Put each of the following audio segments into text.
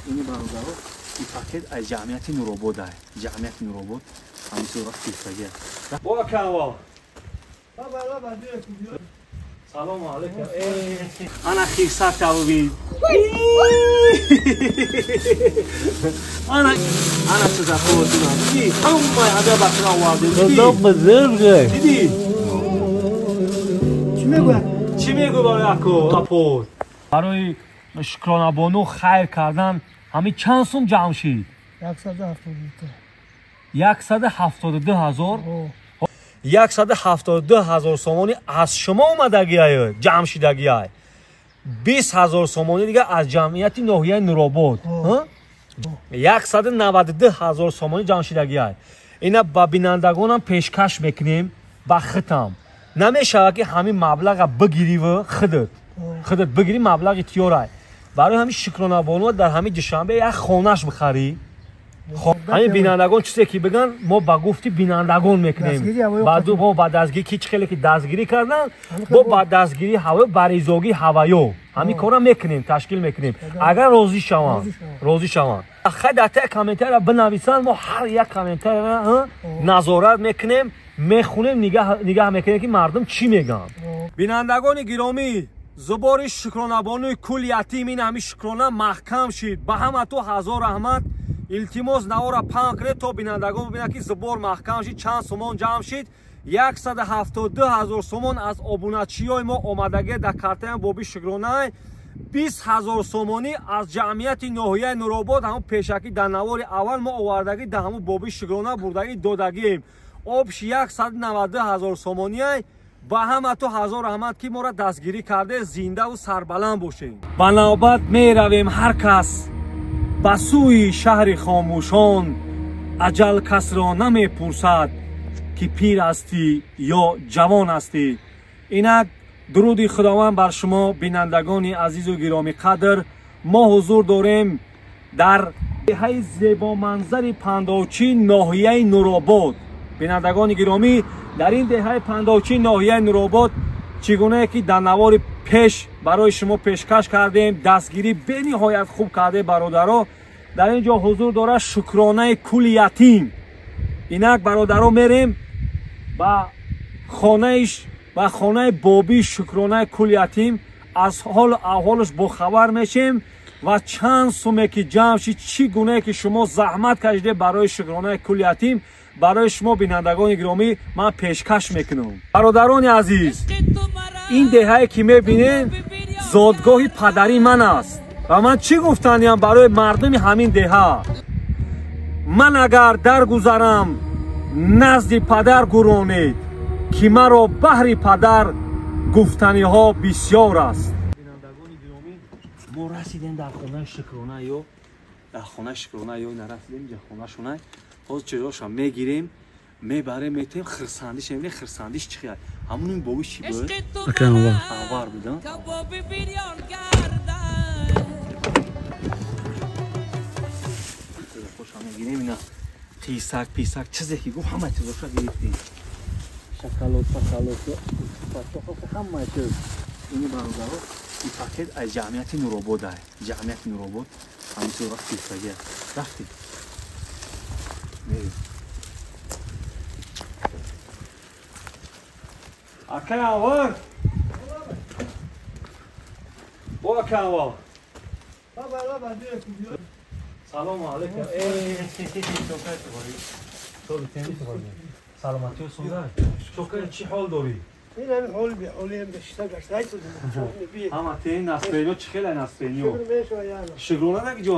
Ини бародаро, ин пакет аз ҷамъияти Нуробод ай. Ҷамъияти Нуробод ҳамин сурат гирифтагия. Бо акава. Салому алейкум. Ана хирсак тавбин. Ана ана чиза хӯрдина. Диди ҳамаи ҳада бахра овардем. Диди. Диди. Чӣ мегӯяд? Чӣ мегӯ барои ако? Апо. Барои Шукронабону хайр кардан ҳамин чанд сум ҷамъ шид? 172. 172 ҳазор? 172 ҳазор сомонӣ аз шумо омадагиай, ҷамъ шидагиай. 20 ҳазор сомонӣ дига аз ҷамъияти ноҳияи Нуробод. 192 ҳазор сомонӣ ҷамъ шидагиай. Ина ба бинандагонам пешкаш мекунем, ба хитам. Намешавад ки ҳамин маблаға бигириву худат. Худат бигирӣ маблағи тиёрай. Барои ҳамин Шукронабону дар ҳамин Душанбе як хонаш бихарӣ. Ҳамин бинандагон чизе ки биган, мо ба гуфти бинандагон мекунем. Баъд ба дастгирӣ ки чӣ хеле ки дастгирӣ кардан, бо ба дастгирии ҳавоё, ба ризогии ҳаваё. Ҳамин корро мекунем, ташкил мекунем. Агар розӣ шаванд, розӣ шаванд. Хай дар таи комментария бинависанд, мо ҳар як комментарияро назорат мекунем, мехонем, нигаҳ мекунем ки мардум чӣ мегӯянд. Бинандагони гиромӣ, зубори Шукронабонуи кул ятим ин ҳамин Шукрона маҳкам шид. Ба ҳама ту ҳазор раҳмат. Илтимос навора паҳн кунед то бинандагон бибинанд ки зубор маҳкам шид, чанд сомон ҷамъ шид. 172 ҳазор сомон аз обуначиёи мо омадагӣ дар картаи боби Шукронай. 20 ҳазор сомонӣ аз ҷамъияти ноҳияи Нуробод ҳамун пешакӣ дар навори аввал мо овардагӣ дар ҳамун боби Шукрона бурдагӣ додагием. Обш 192 ҳазор сомониай. Ба ҳама ту ҳазор раҳмат ки моро дастгирӣ карде, зиндаву сарбаланд бошем. Ба навбат меравем ҳар кас ба сӯи шаҳри хомӯшон, аҷал касро намепурсад ки пир ҳастӣ ё ҷавон ҳастӣ. Инак дуруди Худованд бар шумо бинандагони азизу гиромиқадр. Мо ҳузур дорем дар деҳаи зебоманзари Пандовчӣ ноҳияи Нуробод. Бинандагони гиромӣ, дар ин деҳаи Пандовчӣ ноҳияи Нуробод чӣ гунае ки дар навори пеш барои шумо пешкаш кардем, дастгирӣ бениҳоят хуб карде бародаро. Дар ин ҷо ҳузур дорад Шукронаи кули ятим. Инак бародаро мерем ба хонаиш, ба хонаи бобии Шукронаи кули ятим, аз ҳолу аҳволаш бохабар мешем ва чанд суме ки ҷамъ шид, чӣ гунае ки шумо заҳмат кашиде барои Шукронаи кули ятим, барои шумо бинандагони гиромӣ ман пешкаш мекунам. Бародарони азиз, ин деҳае ки мебинед зодгоҳи падари ман аст ва ман чӣ гуфтаниям барои мардуми ҳамин деҳа? Ман агар даргузарам назди падар гуронед, ки маро баҳри падар гуфтаниҳо бисёр аст. Бинандагони гиромӣ, мо расидем дар хонаи Шукрона ё дар хонаи Шукрона ё нарасидем, инҷа хонашона. Ҳозир чизошам мегирем, мебарем, метем, хирсандиш мебинем, хирсандиш чӣ хел. Ҳамун ин бобиш чӣ буд? Анвар буд, а? Хошам мегирем ина қисак, писак, чизе ки гуфт ҳама чизоша гирифтем. Шоколад, паколад, ҳама чиз. Ини бародаро, ин пакет аз ҷамъияти Нуробод ай. Ҷамъияти Нуробод ҳамин сурат гирифтагия. Рафтем. Акай Анвар? Бо акай Анвар. Салому алейкум. Саломатӣ сунда. Чокай чӣ ҳол дорӣ? Ҳама те настроениё чӣ хеле настроениё? Шукрона дар ҷо?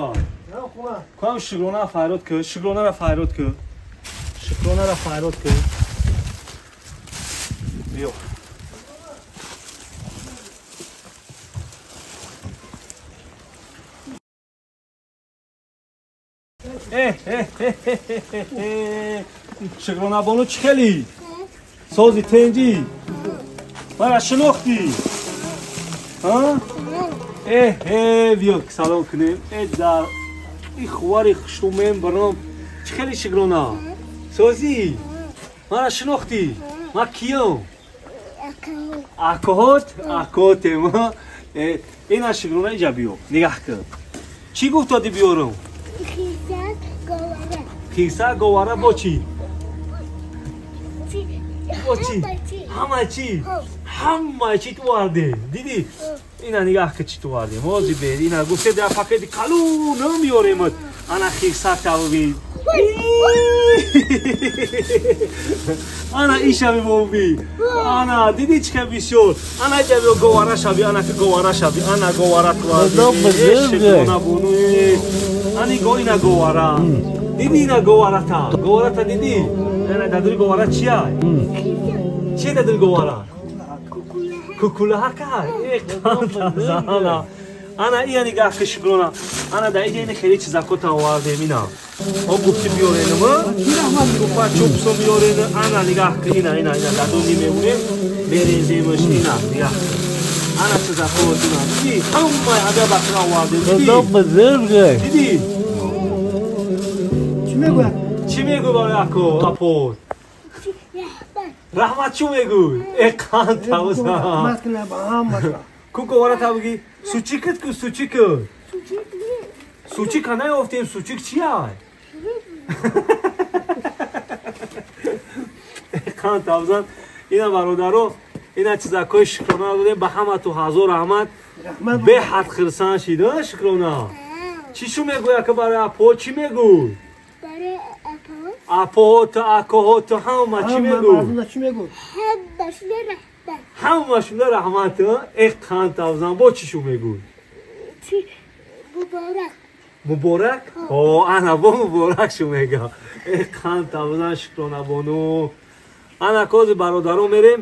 Кам Шукрона файрод ки, Шукронаро файрод ки. Шукронаро файрод ки. Биё. Шукронабону чӣ хели? Сози тенҷӣ? Мара шинохтӣ? Биё салом кунем. Дар и хувари хушрӯмем баром. Чӣ хели Шукрона? Созӣ? Мара шинохтӣ? Ман киём? Акоҳот? Акоҳотем. Ина Шукрона иҷа биё. Нигаҳ кун. Чӣ гуфтоди биёрам? Хирсак, говара. Хирсак, говара бо чӣ? Бо чӣ? Ҳама чӣ? Ҳама чӣ ту вардем. Дидӣ? Ина нигаҳ ки чӣ ту вардем. Ҳози бери. Ина гуфте дар пакети калон меёремат. Ана хирсак тавби. Ана ишави боби. Ана дидӣ чӣ ка бисёр. Ана ҷави говара шави, ана ки говара шави, ана говара ту вардем. Ани го ина говара. Дидӣ ина говарата. Говарата дидӣ? Ана дадури говара чия? Чия дадури говара? Кукулаҳака. Э қантазана. Ана ия нигаҳ ки шукрона. Ана дар иҷа ина хеле чизакота овардем ина. О гуфти биёренам. Гуфта чӯбсо биёрен. Ана нигаҳ ки ина ина ина дадуни мемонем. Мереземаш ина нигаҳ ки. Ана чизакот ина. Дидӣ? Ҳамаи ҳамаи бакра овардем. Дидӣ? Дидӣ? Чӣ мегӯяд? Чӣ мегӯй барои ако? Апот. Раҳмат чӣ мегӯй? Э қантавза. Раҳмат кунам ба ҳамаша. Ку говара та бигӣ? Сучикат ку сучикат. Сучика наёфтем, сучик чия? Қантавзан. Ина бародаро, ина чизакҳои шукрона додем ба ҳама ту ҳазор раҳмат. Беҳад хирсан шид, шукрона. Чӣ шу мегӯй ака барои апо? Чӣ мегӯй? Апоҳото, акоҳото, ҳама чӣ мегӯй? Ҳамашона раҳмат. Э қантавзан, бо чӣ шу мегӯй? Муборак. Муборак? О, ана бо муборак шу мега. Э қантавзан, шукрона бону. Ана кози бародаро мерем.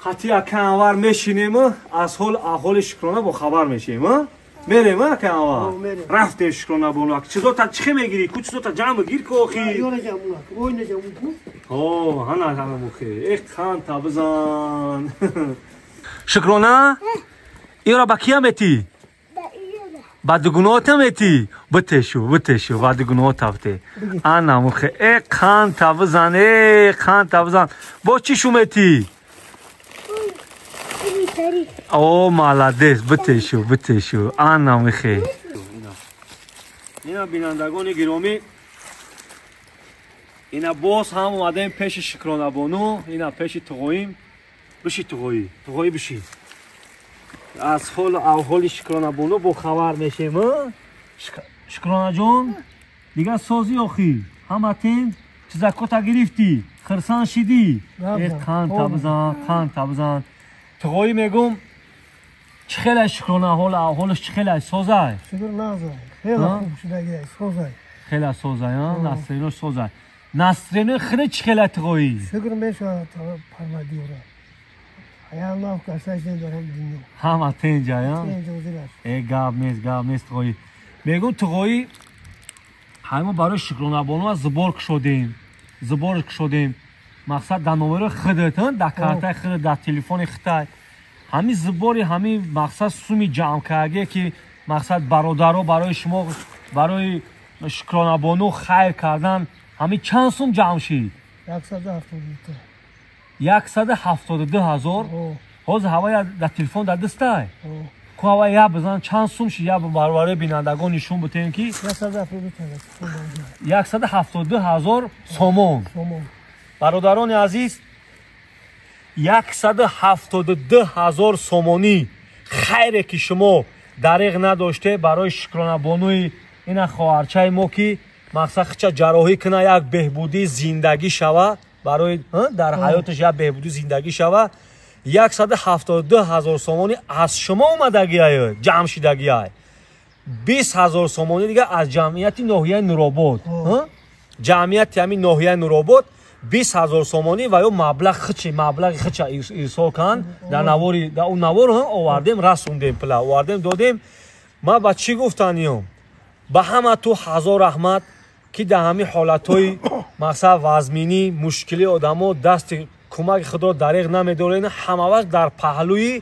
Қатъи ака Анвар мешинем, аз ҳол аҳоли шукрона бо хабар мешем. Мерем ака Анвар? Рафтем шукрона бону. Чизота чӣ мегирӣ? Ку чизота ҷамъ гир ку охи? О, ана ана мухе. Э қанта бизан. Шукрона? Иро ба кия метӣ? Ба дугунота метӣ? Битешу, битешу, ба дугунота бите. Ана мухе. Э қанта бизан, э қанта бизан. Бо чӣ шу метӣ? О, молодец, битешу, битешу. Ана мухе. Ина бинандагони гиромӣ, ина боз ҳам омадаем пеши Шукрона бону, ина пеши туғоим. Биши туғоӣ, туғоӣ биши. Аз ҳолу аҳволи Шукрона бону бо хабар мешем. Шукрона ҷон, дигар созӣ охӣ, ҳама тен чизакота гирифтӣ, хирсан шидӣ. Э қанта бизан, қанта бизан. Туғоӣ мегум, чӣ хеле Шукрона ҳолу аҳволаш чӣ хеле созай? Шукр назай, хеле хуб шудагӣ, созай. Хеле созай, настроено созай. Настроено хеле чӣ хеле туғоӣ? Шукр мешавад Парвардигора. Ҳама тенҷа, э гап нест, гап нест туғоӣ. Мегум туғоӣ, ҳама барои Шукрона бону зубор кушодем, зубор кушодем. Мақсад дар номери худат, дар картаи худат, дар телефони худат. Ҳамин зубори, ҳамин мақсад суми ҷамъкардагие ки мақсад бародаро барои шумо, барои Шукрона бону хайр кардан, ҳамин чанд сум ҷамъ шид? 172 ҳазор. Ҳозир ҳавая дар телефон дар дастай. Ку ҳавая я бизан чанд сум шид, я бародарои бинандагон нишон битем ки 172 ҳазор сомон. Бародарони азиз, 172 ҳазор сомонӣ хайре ки шумо дариғ надоште барои Шукрона бонуи ина хоҳарчаи мо ки мақсад хича ҷарроҳӣ куна, як беҳбудии зиндагӣ шава, барои дар ҳаёташ як беҳбудии зиндагӣ шава, 172 ҳазор сомонӣ аз шумо омадагиай, ҷамъ шидагиай. 20 ҳазор сомонӣ дига аз ҷамъияти ноҳияи Нуробод. Ҷамъияти ҳамин ноҳияи Нуробод 20 ҳазор сомонӣ ва ё маблағ хичи, маблағи хича ирсол кан дар навори, дар он навор овардем, расондем, пула овардем, додем. Ман ба чӣ гуфтаниём? Ба ҳама ту ҳазор раҳмат ки дар ҳамин ҳолатҳои мақсад вазминӣ, мушкили одамо дасти кӯмаки худро дариғ намедоред, ҳама вақт дар паҳлӯи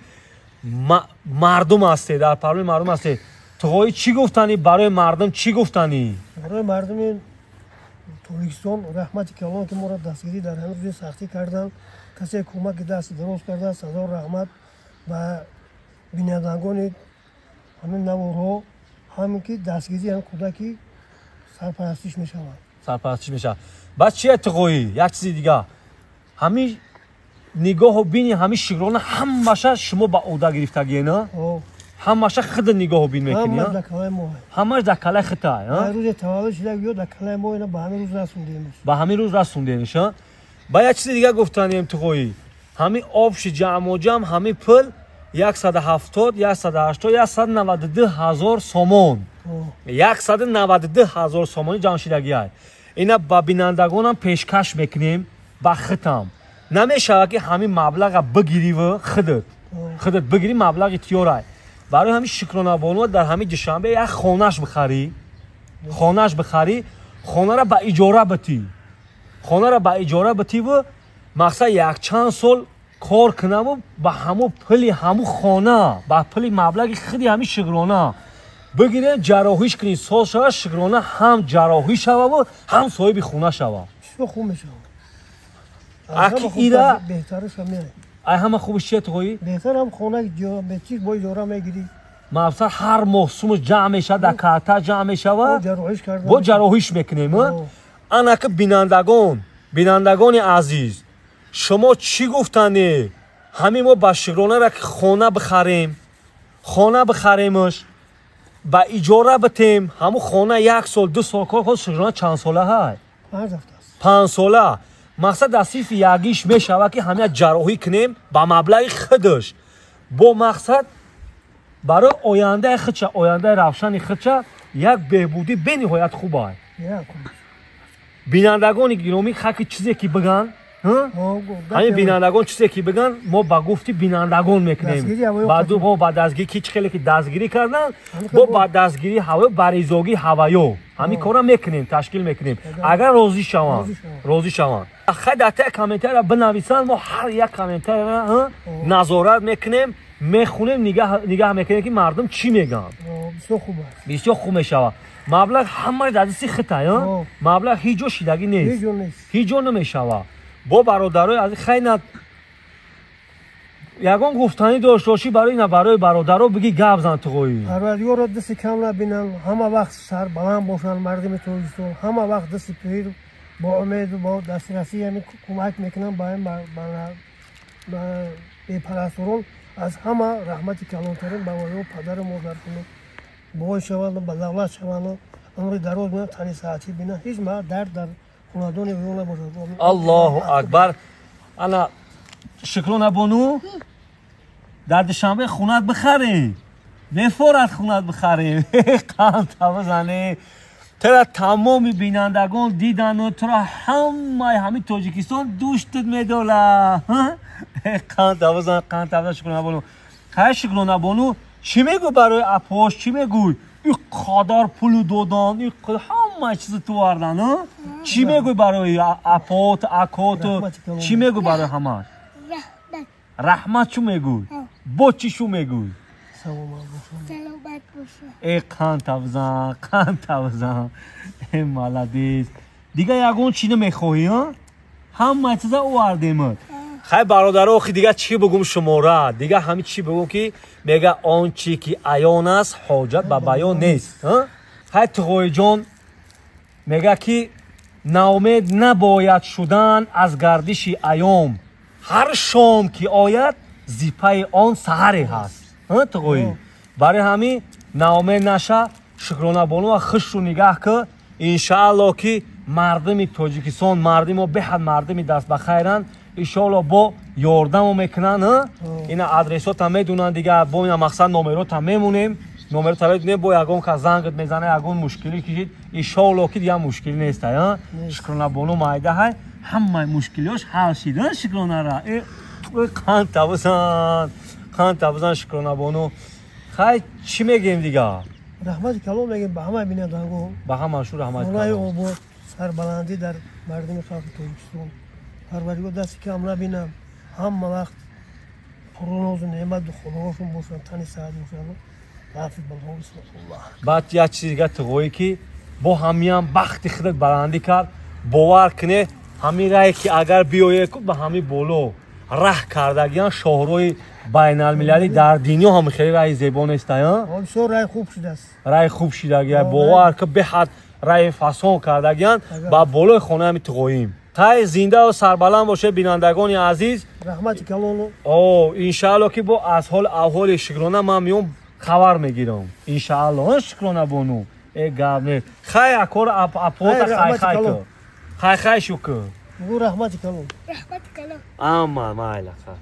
мардум ҳастед, дар паҳлӯи мардум ҳастед. Туғоӣ чӣ гуфтанӣ барои мардум, чӣ гуфтанӣ? Барои мардуми Тоҷикистон раҳмати калон ки моро дастгирӣ дар ҳамин рӯзи сахтӣ карданд, касе кӯмаки даст дароз кардааст, ҳазор раҳмат ба бинандагони ҳамин наворҳо, Ҳамин ки дастгирии ҳам кӯдаки сарпарастиш мешавад. Сарпарастиш мешавад. Баъд чи эътиқоӣ? Як чизи дига. Ҳамин нигоҳу бини ҳамин Шукрона ҳамаша шумо ба ӯҳда гирифтагие, на? Ҳамаша худ нигоҳу бин мекунӣ? Ҳамаш дар калаи мо. Ҳамаш дар калаи худай, ҳа? Рӯзе таваллуд шуда ё дар калаи мо ина ба ҳамин рӯз расондемиш. Ба ҳамин рӯз расондемиш, ҳа? Ба як чизи дига гуфтанем туғоӣ. Ҳамин обши ҷамъу ҷамъ ҳамин пул 170, 180, 192 ҳазор сомон. 192 ҳазор сомони ҷамъ шидагиай. Ина ба бинандагонам пешкаш мекунем, ба хитам. Намешавад ки ҳамин маблаға бигириву худат. Худат бигирӣ маблағи тиёрай. Барои ҳамин Шукронабону дар ҳамин Душанбе як хонаш бихарӣ. Хонаш бихарӣ, хонара ба иҷора битӣ. Хонара ба иҷора битиву мақсад якчанд сол кор кунаму ба ҳамун пули ҳамун хона, ба пули маблағи худи ҳамин Шукрона бигирем, ҷарроҳиш кунӣ, соз шава, Шукрона ҳам ҷарроҳӣ шававу ҳам соҳиби хона шава. Бисёр хуб мешавад. Аки ира беҳтараш ҳамин. Ай ҳама хубиш чия туғоӣ? Беҳтар ҳам хона чиз бо иҷора мегирӣ. Мақсад ҳар моҳ сумаш ҷамъ мешавад, дар карта ҷамъ мешавад, бо ҷарроҳиш мекунем. Анаки бинандагон, бинандагони азиз, шумо чӣ гуфтане? Ҳамин мо ба Шукронара ки хона бихарем, хона бихаремаш, ба иҷора битем, ҳамун хона як сол, ду сол кор кун. Шукрона чанд сола ҳай? 5 сола. Мақсад дар синфи ягиш мешавад ки ҳамин ҷарроҳӣ кунем ба маблағи худаш. Бо мақсад барои ояндаи худша, ояндаи равшани худша як беҳбудӣ бениҳоят хуб ай. Бинандагони гиромӣ, хаки чизе ки биган, ҳамин бинандагон чизе ки биган, мо ба гуфти бинандагон мекунем. Бо ба дастгирӣ ки чӣ хеле ки дастгирӣ кардан, бо ба дастгирии ҳавоё, ба ризогии ҳаваё ҳамин корро мекунем, ташкил мекунем, агар розӣ шаванд, розӣ шаванд. Хай, дар таи комментария бинависанд, мо ҳар як комментария назорат мекунем, мехунем, нигаҳ мекунем ки мардум чӣ мегӯянд. Бисёр хуб мешавад. Маблағ ҳамааш дар дасти хитай, маблағ ҳеҷ ҷо шидагӣ нест, ҳеҷ ҷо намешавад. Бо бародарои аз хайна ягон гуфтанӣ дошт бошӣ барои на барои бародаро бигӣ, гап зан туғоӣ. Парвардигоро дасти кам набинанд, ҳама вақт сарбаланд бошанд. Мардуми Тоҷикистон ҳама вақт дасти пир бо умеду бо дастрасӣ ҳамин кӯмак мекунанд ба бепарасторон. Аз ҳама раҳмати калонтарин ба воё падару модаршон бой шаванду ба давлат шаванду умри дароз бинанд, тани саҳатӣ бинанд, ҳеҷ дард дар хонадони ӯ набошад. Аллоҳу акбар! Ана Шукрона бону, дар Душанбе хунат бихарем, мефорад хунат бихарем. Қанта бизане, тура тамоми бинандагон дидану тура ҳамаи ҳамин Тоҷикистон дӯстат медора. Қанта бизан, қанта бизан, Шукрона бону. Хай, Шукрона бону, чӣ мегӯ барои апош, чӣ мегӯй? И қадар пулу додан, ҳама чизу тувардан, чӣ мегӯй барои апот, акоту, чӣ мегӯй барои ҳамаш? Раҳмат. Чӯ мегӯй? Бо чӣ шу мегӯй? Э, қанта бизан, қанта бизан, э молодец! Дига ягон чӣ намехоҳӣ? Ҳама чиза овардемат. Хай, бародаро, охи дига чӣ бугум шумора? Дига ҳамин чӣ бугум ки мега он чӣ ки аён аст, ҳоҷат ба баён нест. Хай, туғоиҷон мега ки наумед набояд шудан аз гардиши айём, ҳар шом ки ояд, зипаи он саҳаре ҳаст. Туғоӣ, барои ҳамин наумед наша, Шукрона бонува хушру нигаҳ ки иншаалло ки мардуми Тоҷикистон, мардуми мо беҳад мардуми дастбахайранд, иншоалло бо ёрдамо мекунанд. Ина адресота медунанд, дига бо ина мақсад номерота мемонем, номерота медунем, бо ягон кас зангат мезана, ягон мушкилӣ кишид, иншоалло ки дига мушкилӣ неста. Шукрона бону майдаҳай, ҳамаи мушкилиёш ҳал шид. Шукронара қанта бизан, қанта бизан, Шукрона бону. Хай, чӣ мегӯем дига? Раҳмати калом мегӯем ба ҳамаи бинандагон. Ба ҳамашу раҳмати. Хонаи обод, сарбаландӣ дар мардуми халқи Тоҷикистон. Парвардигор дасти кам набинам, ҳама вақт пурнозу неъмат хонаҳошон бошанд, тани саҳат бошанд. Рафи балло, бисмиллаҳ. Баъд як чизи дига туғоӣ ки бо ҳамиам бахти худат баландӣ кард, бовар куне, ҳамин рае ки агар биёе ку ба ҳамин боло. Раҳ кардагиян, шоҳрои байналмилалӣ дар дунё ҳам хеле раҳи зебо нестая. Бисёр раҳи хуб шудааст. Раҳи хуб шидагия, бовар ки, беҳад раҳи фасон кардагиян ба болои хонаами туғоим. Хай, зиндаву сарбаланд бошед, бинандагони азиз. Раҳмати калону. О, иншаалло, ки бо аз ҳол аҳволи Шукрона ман меом, хабар мегирам, иншаалло. Шукрона бону, э, гап нест. Хай, акор апота, хай, хай ку, хай, хай шу ку. Раҳмати калон. Раҳмати калон. Ама майла, хай.